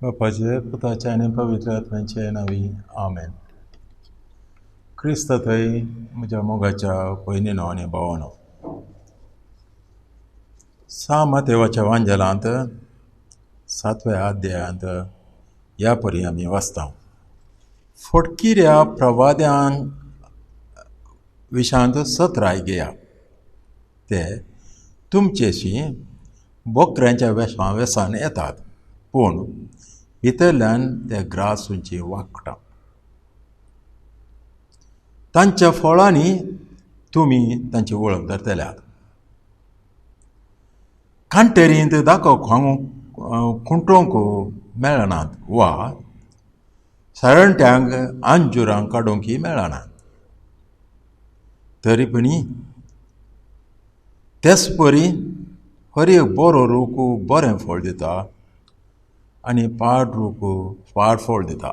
बापाचे, पुताचे आनी पवित्र आत्म्याचे नांवी, आमेन. क्रिस्त थंय म्हज्या मोगाच्या भयणीनो आनी भावानो, सा मातेवाच्या वांजेलांत सातव्या अध्यायांत ह्या परी आमी वाचता. फटकिऱ्या प्रवाद्यान विशांत सत्राय घेया, ते तुमचेशी बोकऱ्यांच्या वेसान येतात, पूण भितरल्यान ते ग्रासूंची वागटा. तांच्या फळांनी तुमी तांची वळख धरतल्यात. कांटेरींत दाखो खुंटोवंक मेळनात वा सरणट्यांक अंजुरां काडूंकय मेळनात. तरी पणी तेच परी हर एक बरो रूख बरें फळ दिता आनी पाड रूख पाड फळ दिता.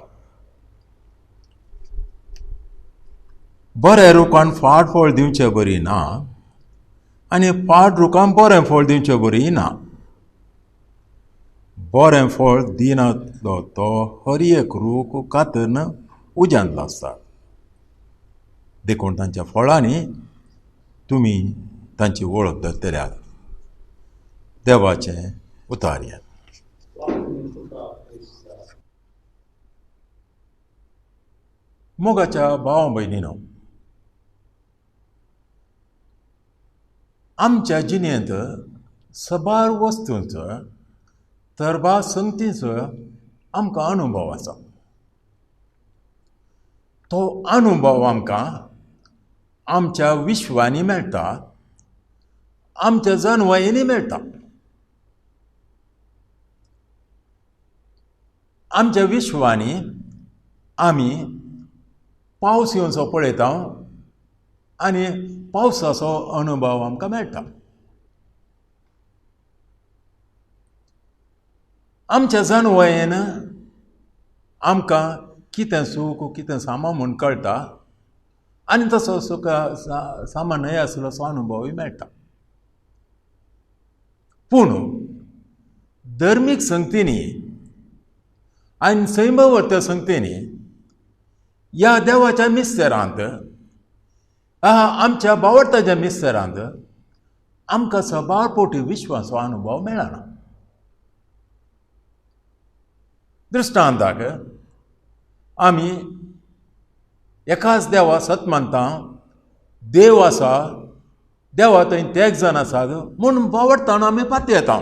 बऱ्या रुखान फाट फळ दिवचे बरी ना आनी पाड रुखान बरें फळ दिवचे बरी ना. बरें फळ दिनातलो तो हर एक रूख कातरून उज्यांत लासता. देखून तांच्या फळांनी तुमी तांची वळख धरतल्यात. देवाचें उतारया. मोगाच्या भाव भयणीनो, आमच्या जिणेंत सबार वस्तूंचो तरबा संगतीचो आमकां अनुभव आसा. तो अनुभव आमकां आमच्या विश्वांनी मेळटा, आमच्या जनवायेंनी मेळटा. आमच्या विश्वांनी आमी पावस येवचो पळयता आनी पावसाचो अनुभव आमकां मेळटा. आमच्या जनवयेन आमकां कितें सूख कितें सामान म्हूण कळटा आनी तसो सुख सामान न्हय आसलो असो अनुभवूय मेळटा. पूण धर्मीक संगतींनी आनी सैमवर्त्या संगतींनी ह्या देवाच्या मिस्तेरांत, आमच्या बावडताच्या मिस्तेरांत आमकां सबार पोटी विश्वाचो अनुभव मेळना. दृश्टांताक आमी एकाच देवा सत मानता, देव आसा, देवा थंय तेग जाण आसात म्हूण बावडताना आमी पातयेता,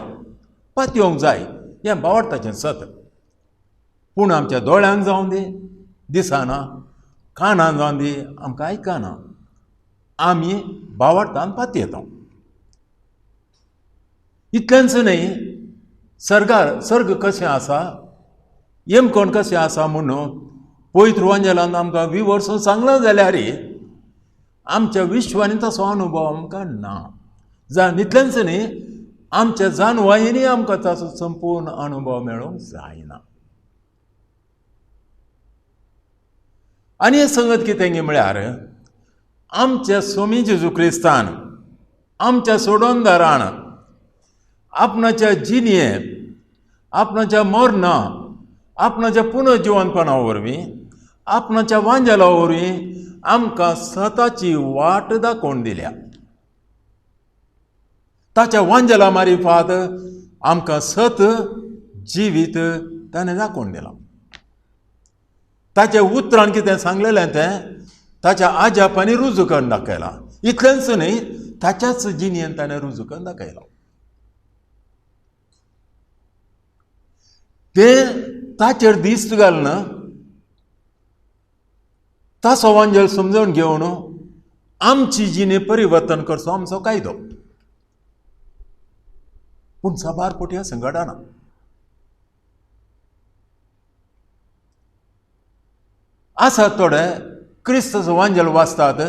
पातयेवंक जाय, हें बावडताचें सत. पूण आमच्या दोळ्यांक जावं दी दिसना, कानान जावं दी आमकां आयकना, आमी बावडतान पातयेता. इतलेंच न्हय, सर्गार सर्ग कशें आसा, येमकोण कशें आसा म्हूण पवित्र वांजेलान आमकां विवर्सून सांगलां जाल्यार आमच्या विश्वांनी तसो अनुभव आमकां ना. जाण इतलेंच न्हय, आमच्या जानवायेंनी आमकां ताचो संपूर्ण अनुभव मेळूंक जायना. आनी हें संगत कितें म्हळ्यार आमच्या स्वामी जेजू क्रिस्तान, आमच्या सोडोनदारान आपणाच्या जिणये, आपणाच्या मरणा, आपणाच्या पुनर्जिवनपणा वरवीं, आपणाच्या वांजेला वरवीं आमकां सताची वाट दाखोवन दिल्या. ताच्या वांजेला मारिफात आमकां सत जिवीत ताणें दाखोवन दिलां. ताच्या उतरान कितें सांगलेलें तें ताच्या आजापांनी रुजू करून दाखयलां. इतलेंच न्हय, ताच्याच जिणेन ताणें रुजू करून दाखयलां. तें ताचेर दिश्ट घालना, ताचो वांजेल समजून घेवन आमची जिणे परिवर्तन करचो आमचो कायदो. पूण साबार पोटया संकटाना. आसात थोडे क्रिस्ताचो वांजेल वाचतात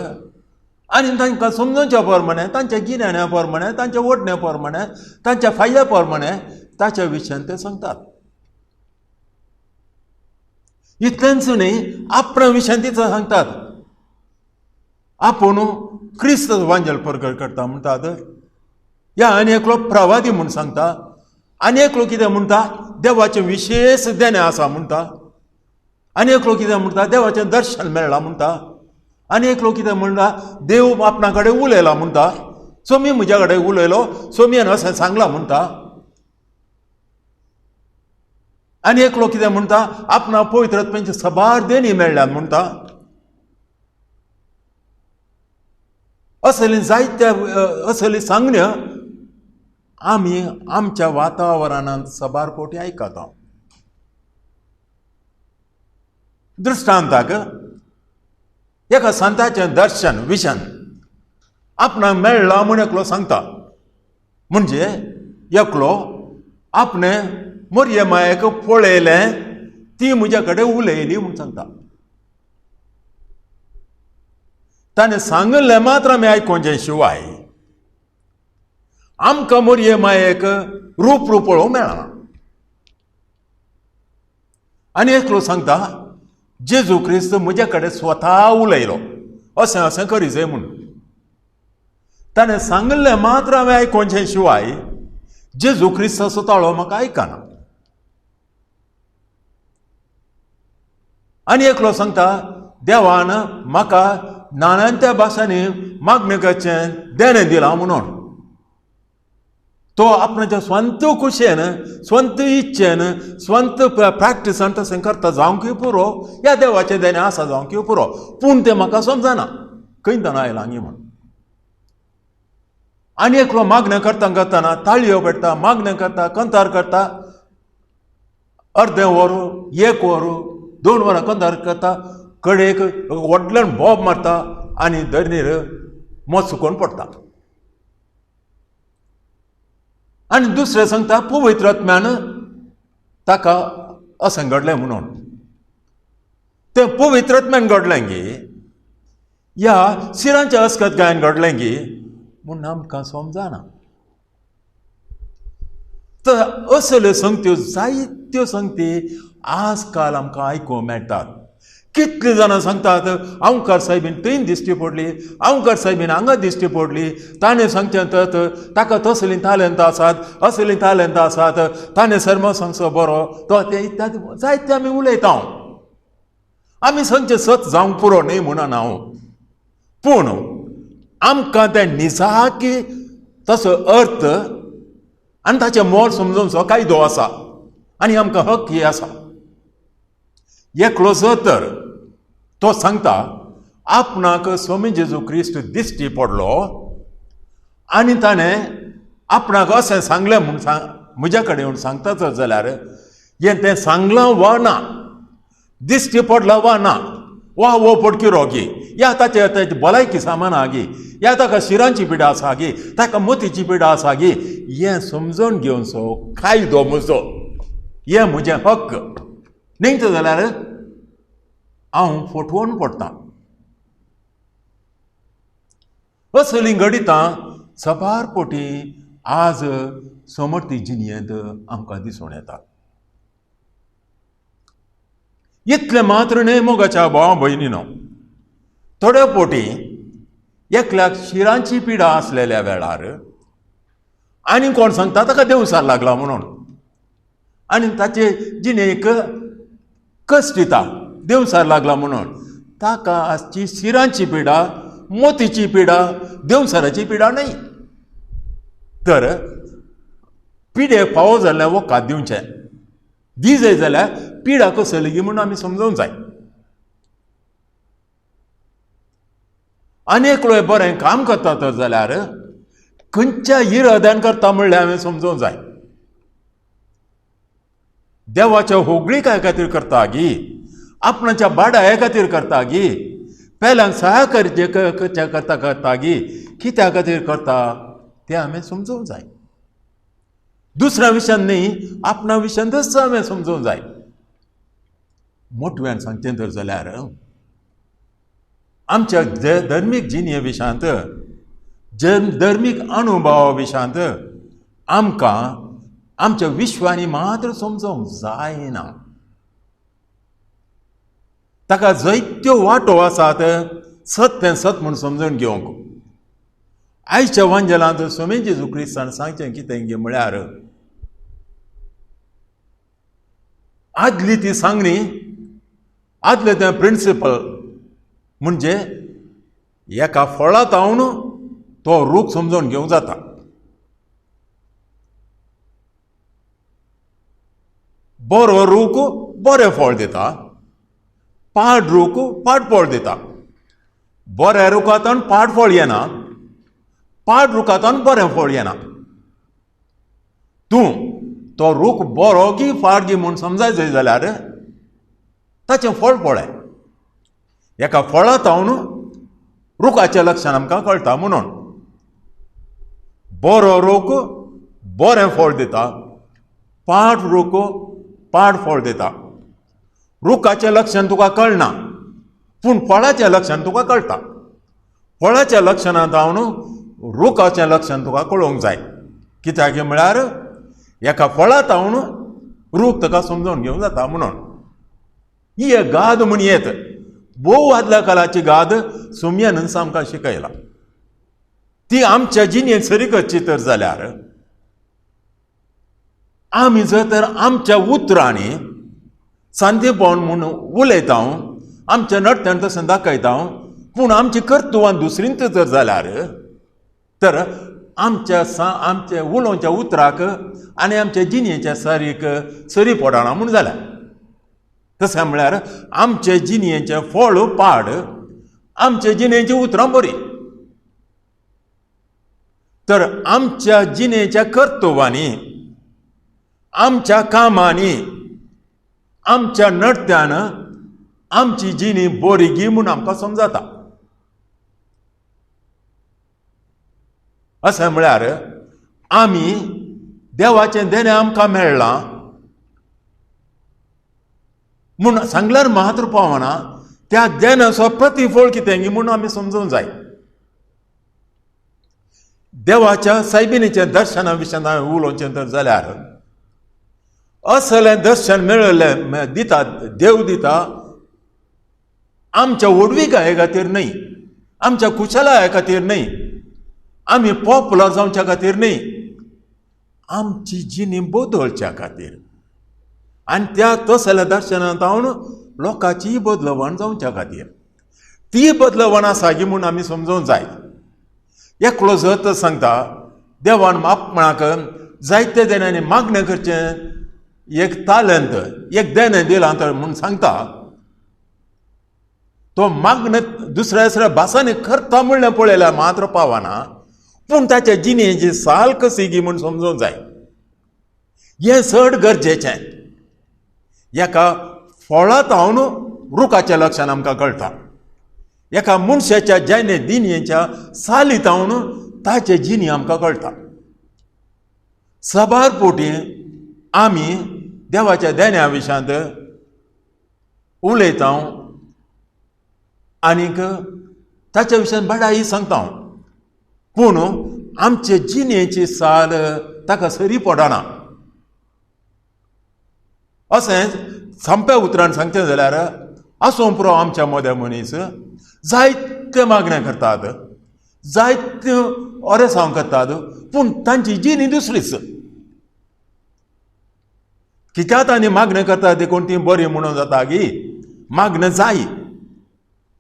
आनी तांकां समजूच्या प्रमाणे, तांच्या गिन्याना प्रमाणे, तांच्या ओडण्या प्रमाणे, तांच्या फायद्या प्रमाणे ताच्या विशयान ते सांगतात. इतलेंच न्हय, आपणा विशयान तिचो सांगतात. आपूण क्रिस्त वांजेल परगट करता म्हणटात, या आनी एकलो प्रवादी म्हूण सांगता, आनी एकलो कितें म्हणटा, देवाचें विशेश देणें आसा म्हणटा, आनी एकलो कितें म्हणटा देवाचें दर्शन मेळ्ळां म्हणटा, आनी एकलो कितें म्हणटा देव आपणा कडेन उलयला म्हणटा, सोमी म्हज्या कडेन उलयलो, सोमयेन अशें सांगलां म्हणटा, आनी एकलो कितें म्हणटा आपणा पवित्र आत्म्याचे साबार देणी मेळ्ळ्यात म्हणटा. असली जायत्या असली सांगण्यो आमी आमच्या वातावरणांत साबार फावटी आयकता. दृश्टांताक एका संताचें दर्शन विशन आपणाक मेळ्ळां म्हूण एकलो सांगता, म्हणजे एकलो आपणें मोरये मायेक पळयलें, ती म्हज्या कडेन उलयली म्हूण सांगता. ताणें सांगलें मात्र आमी आयकोवचें शिवाय आमकां मोरये मायेक रूप रूप पळोवंक मेळना. आनी एकलो सांगता जेजू क्रिस्त म्हज्या कडेन स्वता उलयलो अशें अशें करी जाय म्हूण. ताणें सांगलें मात्र हांवें आयकोवचें शिवाय जेजू क्रिस्ताचो ताळो म्हाका आयकना. आनी एकलो सांगता देवान म्हाका नानांत्या भाशांनी मागणें करचें देणें दिलां म्हणून. तो आपणाच्या स्वंत खुशयेन, स्वंत इच्छेन, स्वंत प्रॅक्टिसान तशें करता जावंकय पुरो, ह्या देवाचें देणें आसा जावंकय पुरो, पूण तें म्हाका समजना खंय ताणें आयलां गी म्हूण. आनी एकलो मागणें करता करतना ताळयो पेटता, मागणें करता, कंतार करता, अर्दें वर, एक वर, 2 वरां कंतार करता, कडेक व्हडल्यान बोब मारता आनी धरणीर मोत सुकोवन पडटा. आनी दुसरें सांगता पवित्र आत्म्यान ताका अशें घडलें म्हणून. तें पवित्र आत्म्यान घडलें गी ह्या शिरांच्या अस्कत गायन घडलें गी म्हूण आमकां समजना. तर असल्यो संगत्यो जायत्यो संगती आज काल आमकां आयकूंक मेळटात. कितली जाणां सांगतात आंवकार साहेबीन थंय दिश्टी पडली, आंवकार साहेबीन हांगा दिश्टी पडली, ताणें सांगचें तर ताका तसलीं तालेंतां आसात, असलीं तालेंतां आसात, ताणें सर्म सांगचो बरो तो तें जायते आमी उलयता. आमी सांगचें सत जावंक पुरो न्हय म्हणून हांव, पूण आमकां तें निजाकी तसो अर्थ आनी ताचें मोल समजूनचो कायदो आसा आनी आमकां हक ही आसा. एकलो जर तर तो सांगता आपणाक स्वामी जेजू क्रिस्त दिश्टी पडलो आनी ताणें आपणाक अशें सांगलें म्हूण म्हज्या कडेन येवन सांगता जर जाल्यार हें तें सांगलां वा ना, दिश्टी पडला वा ना, वा हो पडकिरो गी, या ताचे ताची भलायकी सामान आहा गी, या ताका शिरांची पिडा आसा गी, ताका मोतीची पिडा आसा गी, हें समजून घेवचो कायदो म्हजो, हें म्हजें हक्क. न्ही तर जाल्यार हांव फटवून पडटा. असलीं घडितां साबार पटी आज समर्थी जिणेंत आमकां दिसून येता. इतलें मात्र न्हय मोगाच्या भाव भयणीनो, थोड्या पोटी एकल्याक शिरांची पिडा आसलेल्या वेळार आनी कोण सांगता ताका देवसार लागला म्हणून आनी ताचे जिणेक कश्ट दिता देवसार लागला म्हणून, ताका आसची शिरांची पिडा, मोतीची पिडा, देवसाराची पिडा न्हय. तर पिडेक फावो जाल्लें वखद दिवचें, दी जाय जाल्यार पिडा कसली गी म्हूण आमी समजूंक जाय. आनी एकलो बरें काम करता तर जाल्यार खंयच्या इराद्यान करता म्हणल्यार हांवें समजूंक जाय. देवाच्या होगळीकाय खातीर करता गी, आपणाच्या बाडाये खातीर करता गी, पेल्यांक सहाय करचे करता करता गी, कित्या खातीर करता तें हांवें समजूंक जाय. दुसऱ्या विशयान न्ही, आपणा विशयांतच हांवें समजूंक जाय. मोटव्यान सांगचें तर जाल्यार आमच्या धर्मीक जिणे विशयांत, धर्मीक अनुभवा विशयांत आमकां आमच्या विश्वानी मात्र समजूंक जायना. ताका जायत्यो वाटो आसात सत तें सत म्हूण समजून घेवंक. आयच्या वांजेलांत स्वामी जेजू क्रिस्तान सांगचें कितें गे म्हळ्यार आदली ती सांगणी, आदलें तें प्रिंसिपल म्हणजे एका फळा तावन तो रूख समजून घेवंक जाता. बरो रूख बरें फळ दिता, पाड रूख पाड फळ दिता. बऱ्या रुखांतल्यान पाड फळ येना, पाड रुखांतल्यान बरें फळ येना. तूं तो रूख बरो की फाड गी म्हूण समजाय जाय जाल्यार ताचें फळ पळय. एका फळा तावन रुखाचें लक्षण आमकां कळटा. म्हणून बरो रूख बरें फळ दिता, पाड रूख पाड फळ दिता. रुखाचें लक्षण तुका कळना, पूण फळाचें लक्षण तुका कळटा. फळाच्या लक्षणांत जावन रुखाचें लक्षण तुका कळोवंक जाय. कित्याक म्हळ्यार एका फळा तावन रूख तुका समजून घेवंक जाता. म्हणून ही एक गाद म्हूण येत, भोव आदल्या काळाची गाद सोमयान आमकां शिकयला. ती आमच्या जिणेंत सरी करची तर जाल्यार आमी जर तर आमच्या उतरांनी सांतेपण म्हूण उलयता, आमच्या नडत्यान तशें दाखयता, पूण आमची कर्तुवान दुसरींत जर जाल्यार तर आमच्या आमच्या उलोवच्या उतराक आनी आमच्या जिणेच्या सरीक सरी पडना म्हूण जाल्या. तशें म्हळ्यार आमचे जिणेचें फळ पाड, आमचे जिणेचीं उतरां बरीं. तर आमच्या जिणेच्या कर्तुवांनी, आमच्या कामांनी, आमच्या नडत्यान आमची जिणी बरी गी म्हूण आमकां समजता. अशें म्हळ्यार आमी देवाचें देणें आमकां मेळ्ळां म्हूण सांगल्यार मात्र पावना, त्या देण्याचो प्रतिफळ कितें गी म्हूण आमी समजूंक जाय. देवाच्या सायबिणीच्या दर्शना विशयान हांवें उलोवचें तर जाल्यार असलें दर्शन मेळिल्लें दिता देव दिता आमच्या व्हडविकाये खातीर न्हय, आमच्या कुशलाये खातीर न्हय, आमी पॉपुलर जावच्या खातीर न्हय, आमची जिणी बदलच्या खातीर आनी त्या तसल्या दर्शनांत हांव लोकांची बदलवण जावच्या खातीर. ती बदलवण आसा गी म्हूण आमी समजूंक जाय. एकलो जर तर सांगता देवान आपणाक जायते देण्यांनी मागणें करचें एक तालंत एक देणें दिलां तर म्हूण सांगता, तो मागणें दुसऱ्या दुसऱ्या भासांनी करता म्हणलें पळयल्यार मात्र पावना, पूण ताच्या जिणेची साल कशी गी म्हूण समजूंक जाय. हें चड गरजेचें. एका फळांत हांव रुखाचें लक्षण आमकां कळटा, एका मनशाच्या जेणे दिणयेच्या सालीत हांव ताचे जिणी आमकां कळटा. साबार पोटी आमी देवाच्या देण्या विशयांत उलयता आनीक ताच्या विशयान बडाई सांगता, पूण आमचे जिणेची साल ताका सरी पडना. अशें सामप्या उतरान सांगचें जाल्यार आसूं पुरो आमच्या मदें मनीस जायते मागण्या करतात, जायते ओरेसांव करतात, पूण तांची जिणी दुसरीच. कित्याक आनी मागणें करतात देखून ती बरी म्हणून जाता गी मागणें जाय,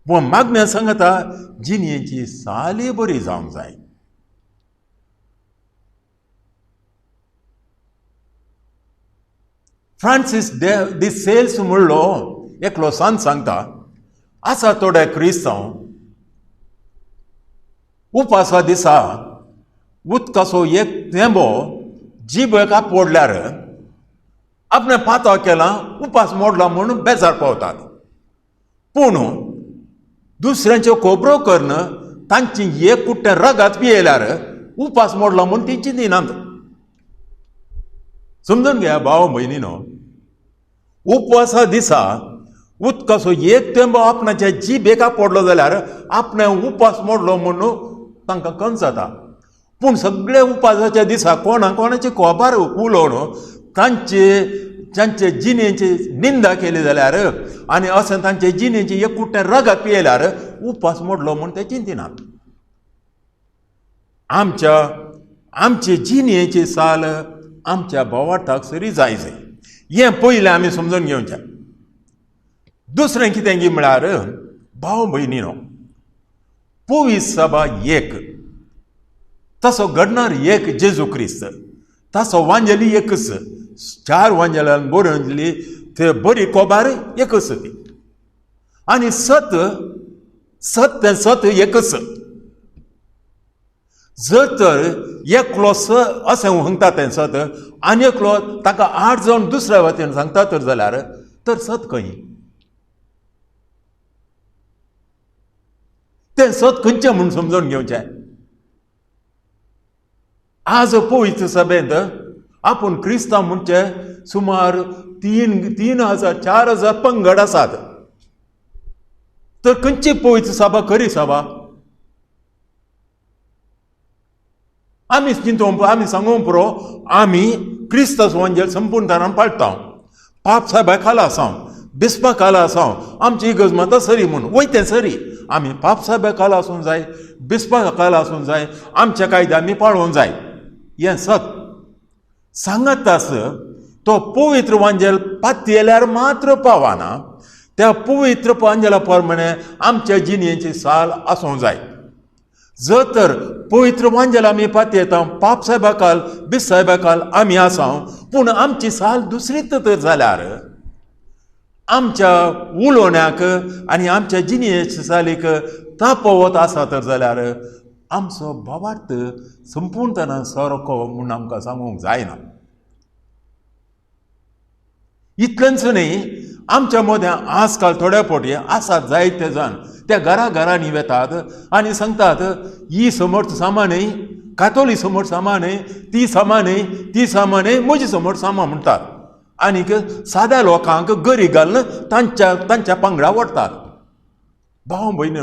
पूण मागणें सांगता जिणेची साली बरी जावंक जाय. फ्रांसीस दी सेल्स म्हणलो एकलो सांत सांगता, आसा थोडे क्रिस्तांव उपासा दिसा उदकाचो एक थेंबो जिबेक आपडल्यार आपणें पातो केला उपास मोडला म्हणून बेजार पावतात, पूण दुसऱ्यांच्यो खबरो करून तांची एक कुट्टें रगात पियेल्यार उपास मोडला म्हूण ती चिंतिनात. समजून घ्या भाव भयणीनो, उपवासा दिसा उदकाचो एक थेंबो आपणाच्या जिबेक पडलो जाल्यार आपणें उपास मोडलो म्हणून तांकां कन्स जाता, पूण सगळे उपासाच्या दिसा कोणा कोणाची खबर उलोवन तांचे तांचे जिणेची निंदा केली जाल्यार आनी अशें तांचे जिणेची एक कुट्टें रगत पियेल्यार उपास मोडलो म्हूण ते चिंतिनात. आमच्या आमचे जिणेची साल आमच्या बोवाटाक सरी जाय जाय. हें पयलें आमी समजून घेवचें. दुसरें कितें गी म्हळ्यार भाव भयणीनो, पवित्र सभा एक, तसो घडणार एक जेजू क्रिस्त, ताचो वांजेली एकच, 4 वांजेलान बरोवन दिली ते बरी कोबार एकच ती, आनी सत सत तें सत एकच. जर तर एकलो स अशें सांगता तें सत आनी एकलो ताका 8 जावन दुसऱ्या वाटेन सांगता तर जाल्यार तर सत खंय? तें सत खंयचें म्हूण समजून घेवचें? आज पवित्र सभेंत आपूण क्रिस्तांव म्हणचे सुमार 3,000 4,000 पंगड आसात. तर खंयची पवित्र सभा खरी सभा? आमी चिंतूंक, आमी सांगूंक पुरो, आमी क्रिस्ताचो वांजेल संपूर्ण पाळटा, पाप सायबा खाला आसा, बिस्पा खाला आसा, आमची इगर्ज माता सरी म्हूण वयतें सरी. आमी पाप सायबा खाला आसूंक जाय, बिस्पा खाला आसूंक जाय, आमच्या कायदे आमी पाळोवंक जाय. हें सत सांगत आस तो पवित्र वांजेल पातयेल्यार मात्र पावना. त्या पवित्र वांजेला प्रमाणे आमच्या जिणेची साल आसूंक जाय. जर तर पवित्र वांजेल आमी पातयेता, पाप सायबा खाल बिस सायबा खाल आमी आसा, पूण आमची साल दुसरीच तर जाल्यार आमच्या उलोवण्याक आनी आमच्या जिणेच्या सालीक तापोवत आसा तर जाल्यार आमचो भावार्थ संपूर्णतान सारको म्हूण आमकां सांगूंक जायना. इतलेंच न्ही, आमच्या मदें आजकाल थोड्या फावटी आसात जायते जाण त्या घरा घरांनी वेतात आनी सांगतात ही समर्थ सामा न्हय, कातोली समर्थ सामा न्हय, ती सामा न्हय, ती सामा न्हय, म्हजी समर्थ सामा म्हणटात. आनीक साद्या लोकांक गरी घालून तांच्या तांच्या पांगडा व्हरतात. भाव भयणी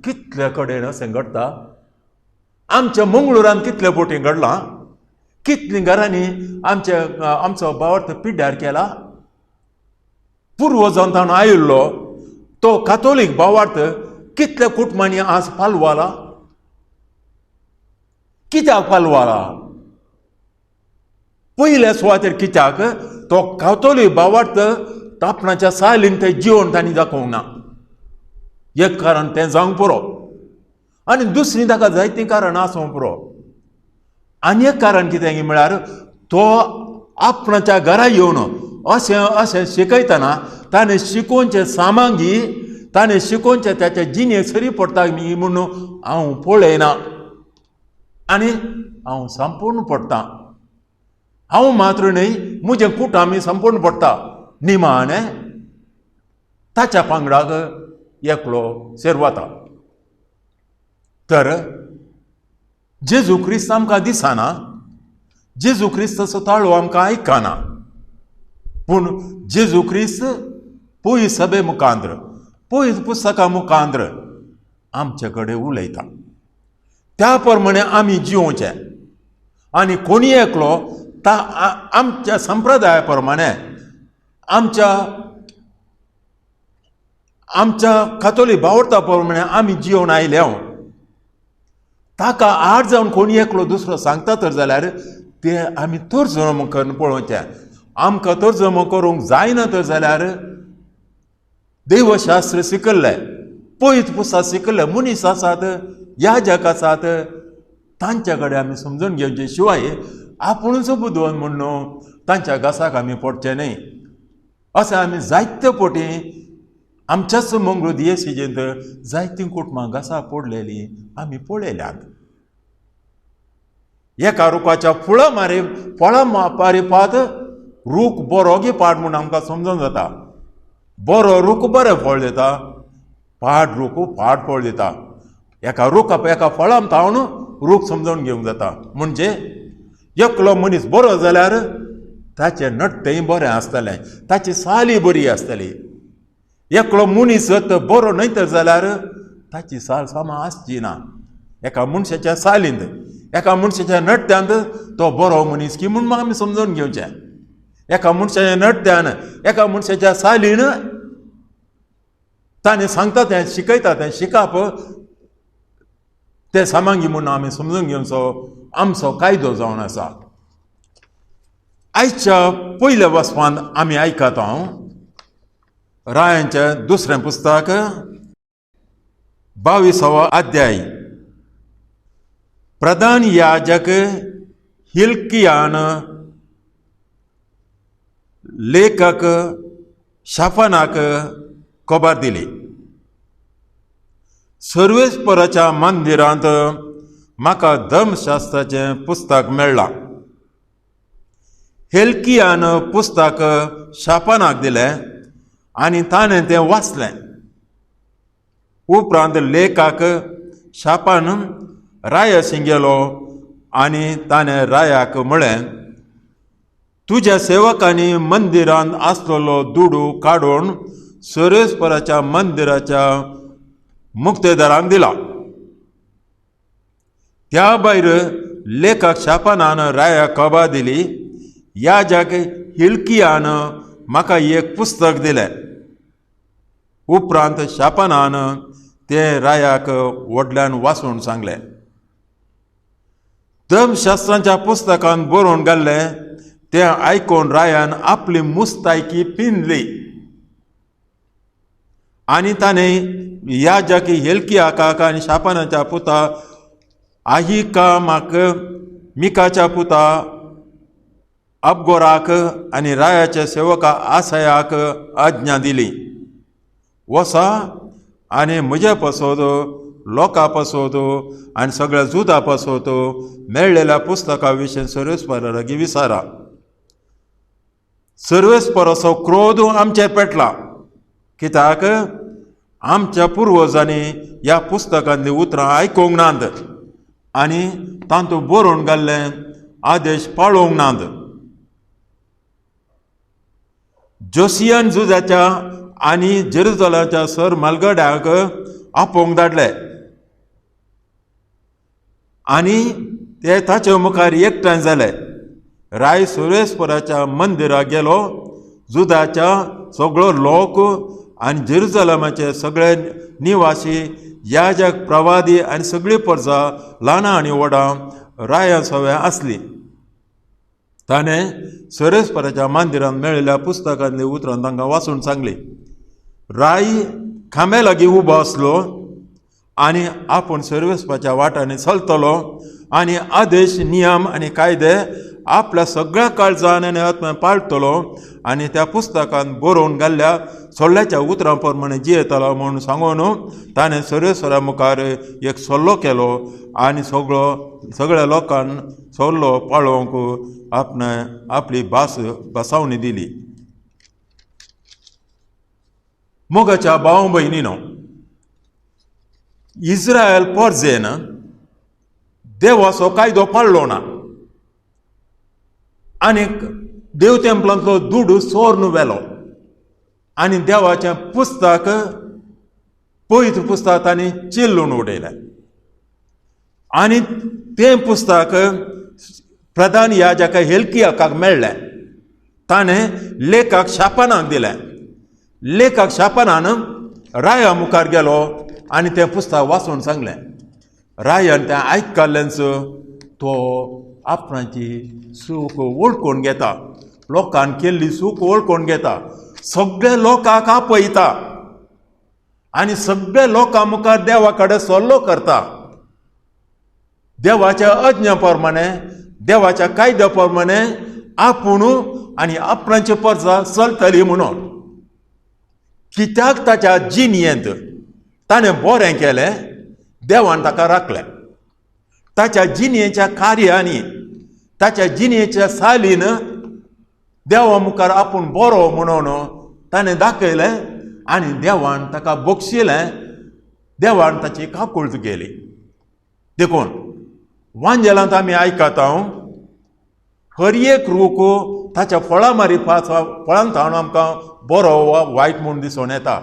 कितले कडेन अशें घडटा. आमच्या मंगळुरान कितले फावटी घडलां, कितलीं घरांनी आमच्या आमचो भावार्थ पिड्ड्यार केला. पुर्वजान ताणो आयिल्लो तो कातोलीक भावार्थ कितल्या कुटुंबांनी आज पालवाला. कित्याक पालवाला? पयल्या सुवातेर कित्याक तो कातोलीक भावार्थ आपणाच्या सायलीन तें जिवन तांणी दाखोवंक ना. एक कारण तें जावंक पुरो, आनी दुसरीं ताका जायतीं कारणां आसूंक पुरो. आनी एक कारण कितें म्हळ्यार तो आपणाच्या घरा येवन अशें अशें शिकयतना ताणें शिकोवचें सामांगी, ताणें शिकोवचें ताच्या जिणेक सरी पडटा मी म्हणून हांव पळयना आनी हांव संपूर्ण पडटा. हांव मात्र न्हय, म्हजें कुटुंब संपूर्ण पडटा. निमाणें ताच्या पांगडाक एकलो सेरवाता. तर जेजू क्रिस्त आमकां दिसना, जेजू क्रिस्ताचो ताळो आमकां आयकना, पूण जेजू क्रिस्त पयस सभे मुखांत्र, पयस पुस्तकां मुखांत्र आमचे कडेन उलयता. त्या प्रमाणे आमी जिवोवचें. आनी कोणी एकलो ता आमच्या संप्रदाया प्रमाणे, आमच्या आमच्या कातोलीक भावार्था प्रमाणे आमी जिवन आयले, ताका आड जावन कोणी एकलो दुसरो सांगता तर जाल्यार ते आमी तर्जमो करून पळोवचें. आमकां तर्जमो करूंक जायना तर जाल्यार देवशास्त्र शिकल्ले, पयत पुस्तक शिकल्ले मनीस आसात, याजक आसात, तांच्या कडेन आमी समजून घेवचे शिवाय आपुणूच बुदवंत म्हूण तांच्या घासाक आमी पडचें न्हय. अशें आमी जायते फावटी आमच्याच मंगळूर दियेसिजेंत जायतीं कुटुंबां घासा पडलेलीं आमी पळयल्यांत. एका रुखाच्या फुळां मारी फळां मारिपात रूख बरो गी पाड म्हूण आमकां समजून जाता. बरो रूख बरें फळ दिता, पाड रूख पाड फळ दिता. एका रुखा एका फळान तावन रूख समजून घेवंक जाता. म्हणजे एकलो मनीस बरो जाल्यार ताचें नट्टेंय बरें आसतलें, ताची साली बरी आसतली. एकलो मनीस जर बरो न्हय तर जाल्यार ताची साल सामा आसची ना. एका मनशाच्या सालींत, एका मनशाच्या नट्ट्यांत तो बरो मनीस की म्हूण आमी समजून घेवचें. एका मनशाच्या नट्ट्यान, एका मनशाच्या सालीन ताणें सांगता तें शिकयता तें शिकप तें सामांगी म्हूण आमी समजून घेवचो आमचो कायदो जावन आसा. आयच्या पयल्या वचपान आमी आयकता रायांचें दुसरें पुस्तक 22वो अध्याय. प्रधान याजक हिल्कियान लेखक शाफानाक खबर दिली, सर्वेस्पराच्या मंदिरांत म्हाका धर्मशास्त्राचें पुस्तक मेळ्ळां. हेल्कियान पुस्तक शापानाक दिलें आनी ताणें तें वाचलें. उपरांत लेखक शापान रायाशी गेलो आनी ताणें रायाक म्हळें, तुज्या सेवकांनी मंदिरांत आसलेलो दुडू काडून सर्वेस्पराच्या मंदिराच्या मुक्तेदारांक दिला. त्या भायर लेखक शापानान रायाक खबर दिली, याजक हिल्कियान म्हाका एक पुस्तक दिलें. उपरांत शापानान तें रायाक व्हडल्यान वाचून सांगलें. धर्मशास्त्रांच्या पुस्तकान बरोवन घाल्लें तें आयकून रायान आपली मुस्तायकी पिंदली आनी ताणें याजक हेल्कियाक आनी शापानाच्या पुता आहिकामाक, मिकाच्या पुता अबगोराक आनी रायाच्या सेवका आसायाक आज्ञा दिली, वसा आनी म्हजे पासत, लोकां पासत आनी सगळ्या जुदा पासत मेळ्ळेल्या पुस्तका विशीं सर्वेस्परा लागीं विचारा. सर्वेस्पराचो क्रोध आमचेर पेटला, कित्याक आमच्या पुर्वजांनी ह्या पुस्तकांतलीं उतरां आयकूंक नात आनी तातूंत बरोवन घाल्ले आदेश पाळोवंक नात. जोसियन जुजाच्या आनी जेरुजलाच्या सर मालगड्याक आपोवंक धाडले आनी ते ताचे मुखार एकठांय जाले. राय सुरेश्वराच्या मंदिराक गेलो. जुदाच्या सगळो लोक आनी जेरुजलमाचे सगळे निवासी, याजक, प्रवादी आनी सगळी परजा, ल्हानां आनी व्हडां राया सव्या आसली. ताणें सरेस्पराच्या मंदिरांत मेळिल्ल्या पुस्तकांतली उतरां तांकां वाचून सांगली. राय खांब्या लागीं उबो आसलो आनी आपूण सर्वेस्पाच्या वाटांनी चलतलो आनी आदेश, नियम आनी कायदे आपल्या सगळ्या काळजान आनी आत्म्यान पाळटलो आनी त्या पुस्तकांत बरोवन घाल्ल्या सल्ल्याच्या उतरां प्रमाणे जियेतलो म्हूण सांगून ताणें सर्वेस्वरा मुखार एक सल्लो केलो आनी सगळो सगळ्या लोकांक सल्लो पाळोवंक आपणे आपली भास भासावणी दिली. मोगाच्या भाव भयणीनो, इस्रायल परजेन देवाचो कायदो पाळ्ळो ना आनी देव तेंपलांतलो दुडू चोरून व्हेलो आनी देवाचें पुस्तक, पवित्र पुस्तक तांणी चिल्लून उडयलें आनी तें पुस्तक प्रधान याजक हेल्कियाकाक मेळ्ळें. ताणें लेखक शापानाक दिलें. लेखक शापानान राया मुखार गेलो आनी तें पुस्तक वाचून सांगलें. रायान तें आयकल्लेंच तो आपणाची चूक वळखून घेता, लोकान केल्ली चूक वळखून घेता, सगळे लोकांक आपयता आनी सगळे लोकां मुखार देवा कडेन सल्लो करता. देवाच्या अज्ञा प्रमाणे, देवाच्या कायद्या प्रमाणे आपूण आनी आपणाची परजा चलतली म्हणून. कित्याक ताच्या जिणयेंत ताणें बरें केलें, देवान ताका राखलें. ताच्या जिणयेच्या कार्यांनी, ताच्या जिणयेच्या सालीन देवा मुखार आपूण बरो म्हणून ताणें दाखयलें आनी देवान ताका बक्षिलें, देवान ताची काकुळट केली. देखून वांजेलांत आमी आयकता, हर एक रूख ताच्या फळां मारिफात फळांत हाडून आमकां बरो वा वायट म्हूण दिसून येता.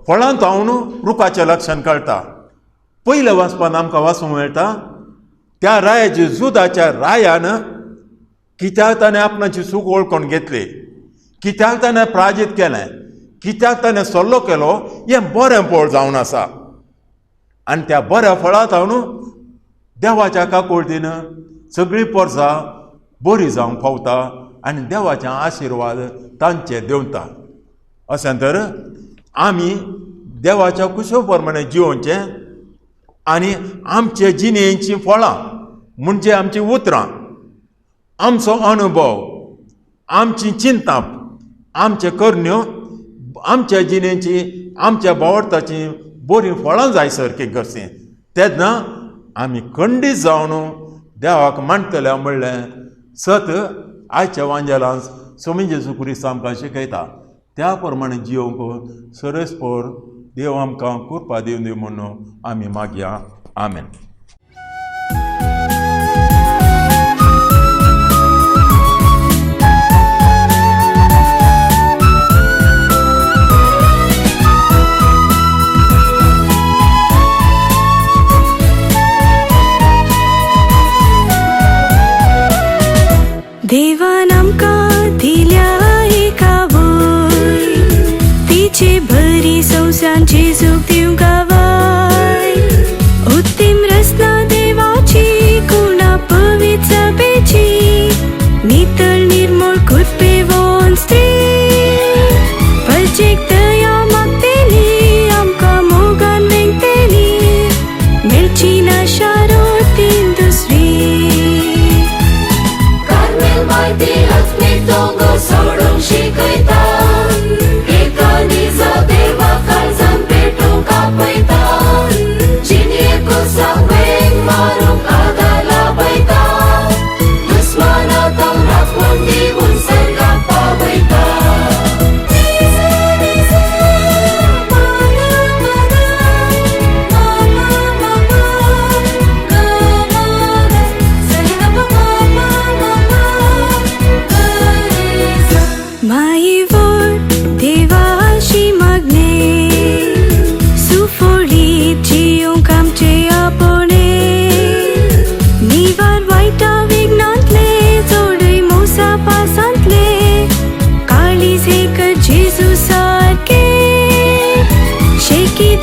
फळांत हाडून रुखाचें लक्षण कळटा. पयल्या वाचपान आमकां वाचूंक मेळटा, त्या रायाची जुदाच्या रायान कित्याक ताणें आपणाची चूक वळखून घेतली, कित्याक ताणें प्राजीत केलें, कित्याक ताणें सल्लो केलो, हें बरें फळ जावन आसा. आनी त्या बऱ्या फळांत हाडून देवाच्या काकुळटीन सगळी पोरसां बरी जावंक पावता आनी देवाचे आशिर्वाद तांचे देंवता. अशें तर आमी देवाच्या कुशो प्रमाणे जिवोवचें आनी आमचे जिणेचीं फळां म्हणजे आमचीं उतरां, आमचो अनुभव, आमची चिंता, आमचे करण्यो, आमच्या जिणेची, आमच्या भावार्थाची बरीं फळां जाय सारकी करची. तेन्ना आमी खंडीत जावन देवाक मानतले म्हणलें सत आयच्या वांजेलान स्वामी जेजू क्रिस्त आमकां शिकयता. त्या प्रमाणे जियोवंक सरस्पोर देव आमकां कृपा दिवन दी म्हणून आमी मागया. आमेन. देवान आमकां दिल्या एका वय, तिचे बरी संवसार जेजूक दिवंक गावाय. उत्तीम रचना देवाची, गुणा पवित्र सभेची, नितळ निर्मळ कृपेवन स्त्री. परजेक दया मागतेली, आमकां मोगान वेंगतेली, मेळची ना शारोतीन दुसरी. सोडूंक शिकयता, एका निजा देवा काळजान पेटूंक आपयता, जिणेक वेंग मारूंक आदार लाभयता, दुस्माना तांक राखून दिवन सर्गाक पावयता.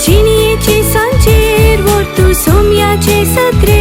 जिणयेचे सांचेर व्हर तूं सोम्याचे सत्रे,